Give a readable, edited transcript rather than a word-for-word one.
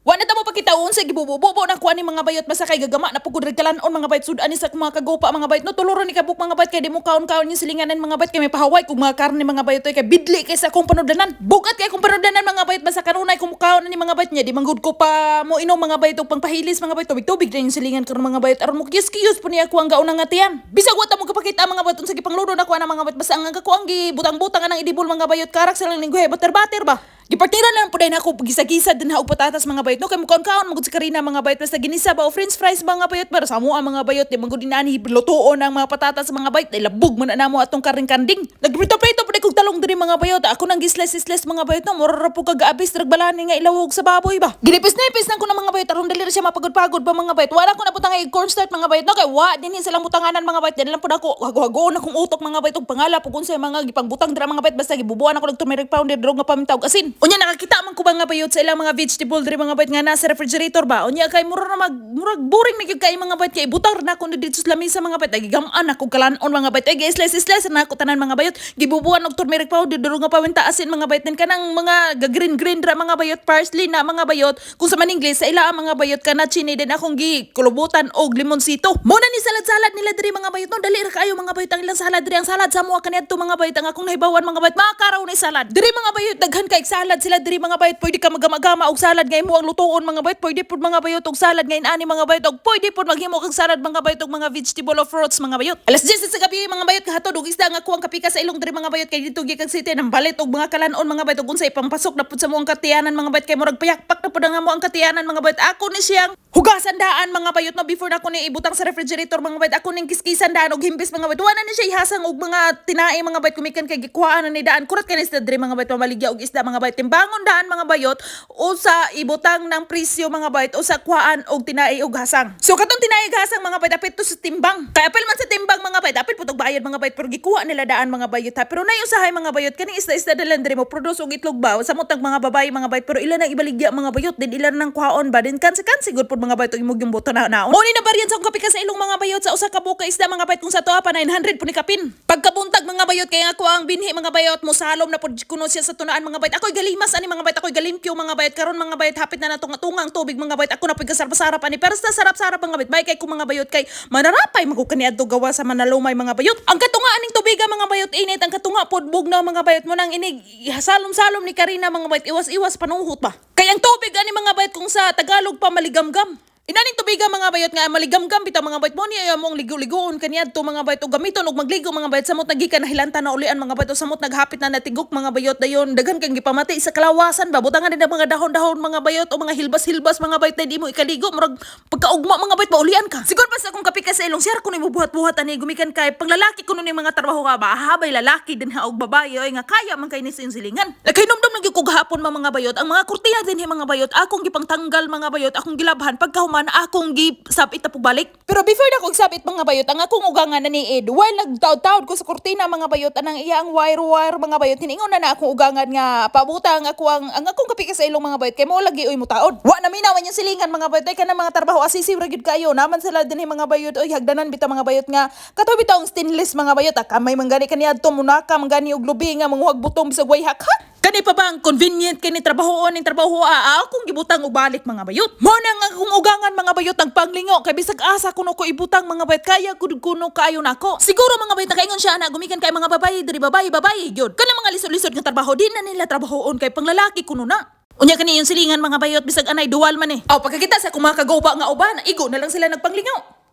Wa na ta mo pakita unsa gibubo-bubo na kuha ni, mga bayot, basta kay gagama na pugod kalan-on, mga bayot. Sudan ni sa mga kagupa, mga bayot, no? Tuluro ni kabuk, mga bayot, kay di mo kaon-kaon yung silinganan, mga bayot, kay may pahaway kog mga karne, mga bayot, oy, kay bidli kay sa akong panudlanan. Bugat kay akong panudlanan, mga bayot. Basta kanunay kung kaon ni, mga bayot, niya di manggud ko pa mo inom, mga bayot, og pangpahilis, mga bayot. Tubig-tubig na yung silingan karon, mga bayot, aron mo kiyos-kiyos po niya ako ang gaunang nga tiyan. Bisag wa ta mo kapakita, mga bayot, unsa gipangluto na kuha na, mga bayot, basta ang ako ang gibutang-butang anang edible, mga bayot, karak silang lingguhe butter butter ba. Gipartira lang po din ako gisa-gisa din ha og patatas, mga bayot, no? Kay mukaon-kaon magud si Karina, mga bayot, basta ginisa ba o french fries, mga bayot, para sa amo ang mga bayot. Di man gud inani lutuon ang mga patatas, mga bayot, ay labog man na namo atong karning kanding. Nagprito-prito pud kog talong diri, mga bayot. Ako nang gislice-slice, mga bayot, no? Mura ra pud kag-abis drag balani nga ilawog sa baboy ba. Ginipis-nipis nang ko na, mga bayot, aron dali ra siya mapagod-pagod ba, mga bayot. Wala ko na butang ay cornstarch, mga bayot, no? Kay wa dinhi silang butanganan, mga bayot. Di lang pud ako hago-hagoon akong utok, mga bayot, og pangala pug unsay mga gipangbutang dira, mga bayot. Basta gibubuan ako ng turmeric powder, durog nga paminta ug asin. Unya nakakita man ko, mga bayot, sa ilang mga vegetable diri, mga bayot, nga nasa refrigerator ba. Unya kay mura na mag murag boring na gyud kay, mga bayot, kay ibutang ra nako ni didto sa lamesa, mga bayot. Ay gigam-an ako kalan-on, mga bayot. Ay slice slice na ako tanan, mga bayot. Gibubuan og turmeric powder, durog nga paminta, asin, mga bayot. Then kanang mga ga-green green ra, mga bayot, parsley na, mga bayot, kung sa man English sa ila ang mga bayot kana chini din akong gikulubutan og limonsito. Mo na ni salad-salad nila diri, mga bayot, no? Dali ra kaayo, mga bayot, ang ilang salad diri. Ang salad sa mo kaniadto, mga bayot, ang akong nahibawan, mga bayot, mga karaw ni salad diri, mga bayot. Daghan kay salad sila diri, mga bayot. Pwede ka magamagama og salad nga imo ang lutuon, mga bayot. Pwede pud, mga bayot, og salad nga inani, mga bayot, og pwede pud maghimo kag salad, mga bayot, og mga vegetable o fruits, mga bayot. Alas 10 sa gabi, mga bayot, kahatod og isda nga kuang kapika sa ilong diri, mga bayot, kay didto gikan city nang balit og mga kalanon, mga bayot, og unsay pampasok na pud sa moang katiyanan, mga bayot, kay murag payakpak na pud ang amo ang katiyanan, mga bayot. Ako ni siyang hugasan daan, mga bayot, no? Before na ako ni ibutang sa refrigerator, mga bayot, ako ning kiskisan daan og himpis, mga bayot. Wala na ni siya ihasang og mga tinae, mga bayot, kumikan kay gikuhaan na ni daan. Kurat kay ni isda diri, mga bayot, mamaligya og isda, mga bayot. Timbangon daan, mga bayot, o sa ibutang ng presyo, mga bayot, o sa kuhaan og tinae og hasang. So katong tinae og hasang, mga bayot, apil to sa timbang, kay apil man sa timbang, mga bayot, apil pud og bayad, mga bayot, pero gikuha nila daan, mga bayot, ha. Pero nay usahay, mga bayot, kaning isda-isda dalan diri mo produce og itlog ba samot ang mga babae, mga bayot, pero ila nang ibaligya, mga bayot, din ila nang kuhaon ba din kan kan siguro pud, mga bayot, og imong yung buto na naon. Mo ni nabaryan sa akong kapika sa ilong, mga bayot, sa usa ka buka isda, mga bayot, kung sa tuwa pa 900 pud ni kapin. Pagkabuntag, mga bayot, kay ako ang binhi, mga bayot, mosalom na pud kuno siya sa tunaan, mga bayot. Ako'y galimas ani, mga bayot, ako'y galimpyo, mga bayot. Karon, mga bayot, hapit na nato nga tungang tubig, mga bayot. Ako na pud kasarap-sarap ani, pero sa sarap-sarap, mga bayot, bay kay ko, mga bayot, kay manarapay man ko kaniadto gawa sa manalumay, mga bayot. Ang katunga aning tubiga, mga bayot, init ang katunga pod bugnaw, mga bayot. Mo nang inig salom-salom ni Karina, mga bayot, iwas-iwas panuhot ba. Kay ang tubig ani, mga bayot, kung sa Tagalog pa, maligamgam. Inaning tubiga, mga bayot, nga maligamgam bitaw, mga bayot, mo niya mong ligo-ligoon kaniadto, mga bayot, og gamiton og magligo, mga bayot, samot nagikan nahilanta na ulian, mga bayot, o samot naghapit na natigok, mga bayot. Dayon daghan kang gipamati sa kalawasan ba, butangan din ang mga dahon-dahon, mga bayot, o mga hilbas-hilbas, mga bayot, na di mo ikaligo murag pagkaugma, mga bayot, maulian ka siguro. Pa sa akong kapika sa ilong siya ko ni buhat-buhat ani gumikan kay panglalaki kuno ni mga trabaho ka ba, habay lalaki din ha og babae oy nga kaya man kay ni sa iyong silingan. Naghinumdum lang gyud ko gahapon mga bayot, ang mga kurtina din mga bayot, akong gipangtanggal, mga bayot, akong gilabhan, pagkahuman akong gisabit na balik. Pero before na kog sabit, mga bayot, ang akong ugangan na ni Ed, while nagtaod-taod ko sa kurtina, mga bayot, anang iya ang wire-wire, mga bayot, hiningon na na akong ugangan nga pabutang ako ang akong kapika sa ilong, mga bayot, kay mo lagi oy mutaod. Wa na minawan yung silingan, mga bayot, ay kanang mga trabaho asisi ra gyud kayo. Naman sila dinhi, mga bayot, oy hagdanan bitaw, mga bayot, nga kato bitaw ang stainless, mga bayot, ah, kamay man gani kaniadto munaka man gani og lubi nga manguhag butong bisag way hak. Kani pa ba ang convenient kini trabahoon ning trabaho a akong gibutang og balik, mga bayot. Mo na nga akong ugangan, mga bayot, ang panglingo kay bisag asa kuno ko ibutang, mga bayot, kaya gud kuno kaayo nako. Siguro, mga bayot, nakaingon siya ana gumikan kay mga babayi diri, babayi babayi gyud. Kana mga lisod-lisod nga trabaho di na nila trabahoon kay panglalaki kuno na. Unya kani yung silingan, mga bayot, bisag anay duwal man eh. Aw pagkakita sa akong mga kaguba nga uban, igo na lang sila nagpanglingaw.